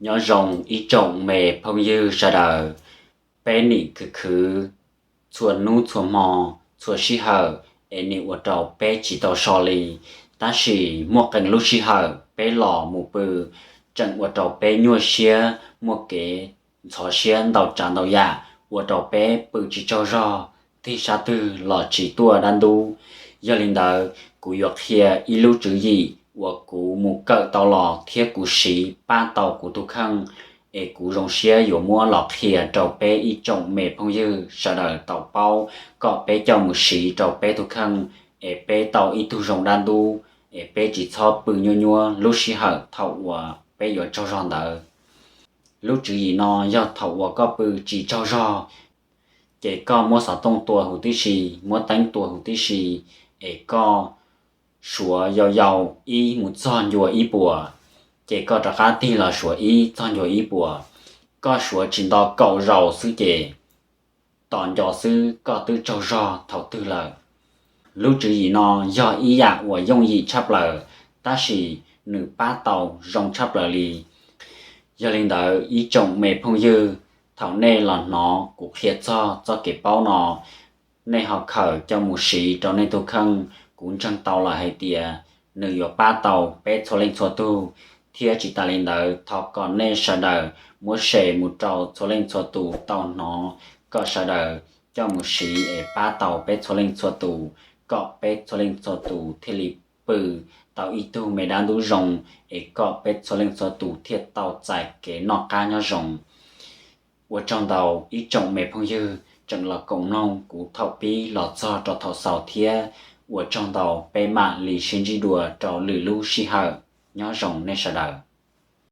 Nyob zoo ib tsoom me phooj ywg sawv daws, peb nim khwv khwv txhua hnub txhua hmo txhua sij hawm es nim ua rau peb tsis tau so li. Tab sis muaj qee lub sij hawm peb los mus pw tseem ua rau peb nyuaj siab, muaj kev ntxhov siab ntau tsav ntau yam, ua rau peb pw tsis tsaug zog, tig sab twg los tsis tuaj dab ntub. Yog li ntawd kuv yuav qhia ib lub tswv yim uas kuv mus kawm tau los thiab kuv siv pab tau kuv tus kheej, es kuv zoo siab yuav muab los qhia rau peb ib tsoom me phooj ywg sawv daws tau paub, kom peb coj mus siv rau peb tus kheej, es peb tau ib tug zoo dab ntub, es peb tsis txhob pw nyuaj nyuaj lub sij hawm thaum uas peb yuav tsaug zog ntawd. Lub tswv yim no yog thaum uas koj pw tsis tsaug zog, ces koj muab xov tooj tua huv tib si, muab teeb tua huv tib si, es koj suav yau yau ib mus txog ncua ib puas, ces koj rov qab tig los suav ib txog ncua ib puas. Koj suav tsis nto kaum zaus xwb ces tos nco xwb koj twb tsaug zog thaum twg lawm. Lub tswv yim no yog ib yam uas yooj yim tshaj plaws, tab sis nws pab tau zoo tshaj plaws li. Yog li ntawd ib tsoom me phooj ywg, thaum nej los hnov kuv qhia txog txoj kev paub no, nej ho khaws coj mus siv rau nej tus kheej, kuv ntseeg tau lawm hais tias nws yuav pab tau peb txhua leej txhua tug. Thiab tsis tas li ntawd, thov kom nej sawv daws muab share mus rau txhua leej txhua tus tau hnov, kom sawv daws coj mus siv es pab tau peb txhua leej txhua tus, kom peb txhua leej txhua tus thiaj li pw tau ib tug me dab ntub zoo, es kom peb txhua leej txhua tus thiaj tau txais kev noj qab nyob zoo. Ua tsaug ntau ib tsoom me phooj ywg tseem los koom mloog kuv thaum pib los txog rau thaum xaus thiab. Ua tsaug ntau, peb mam li sib ntsib dua rau lwm lub sij hawm. Nyob zoo nej sawv daws.